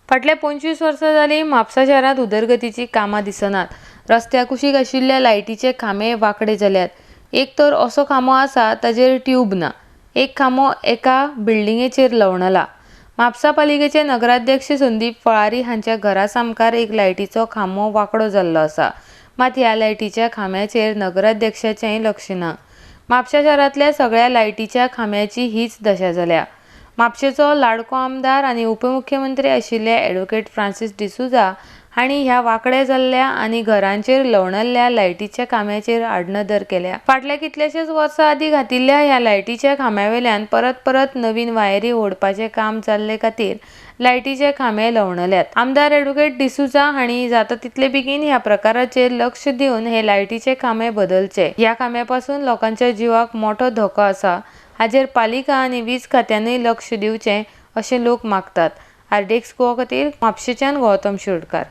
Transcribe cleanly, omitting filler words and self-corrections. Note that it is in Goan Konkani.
फाटल्या 25 वर्सां जालीं म्हापसा शारांत उदरगतीचीं कामां दिसनात. रस्त्या कुशीक आशिल्ल्या लायटीचे खांबे वांकडे जाल्यात. एक तर असो खांबो आसा ताजेर ट्यूब ना. एक खांबो एका बिल्डिंगेचेर लवणला. म्हापसा पालिकेचे नगराध्यक्ष संदीप फळारी हांच्या घरा सामकार एक लायटीचो खांबो वांकडो जाल्लो आसा. मात ह्या लायटीच्या खांब्याचेर नगराध्यक्षाचेंय लक्ष ना. म्हापशा शारांतल्या सगळ्या लायटीच्या खांब्याची हीच दशा जाल्या. म्हापशेचो लाडको आमदार आनी उपमुख्यमंत्री आशिल्ले ॲडव्होकेट फ्रांसीस डिसोझा हांणी ह्या वांकड्या जाल्ल्या आनी घरांचेर लवणल्ल्या लायटीच्या खांब्याचेर आडनदर केल्या. फाटल्या कितल्याशाच वर्सां आदीं घातिल्ल्या ह्या लायटीच्या खांब्यावेल्यान परत परत नवीन वायरी ओडपाचें काम जाल्ले खातीर लायटीचे खांबे लवणल्यात. आमदार ॲडव्होकेट डिसोझा हांणी जाता तितले बेगीन ह्या प्रकाराचेर लक्ष दिवन हे लायटीचे खांबे बदलचे. ह्या खांब्या पासून लोकांच्या जिवाक मोठो धोको आसा. हाजेर पालिका आनी वीज खात्यानूय लक्ष दिवचें अशें लोक मागतात. आरडीएक्स गोवा खातीर म्हापशेंच्यान गौतम शिरोडकार.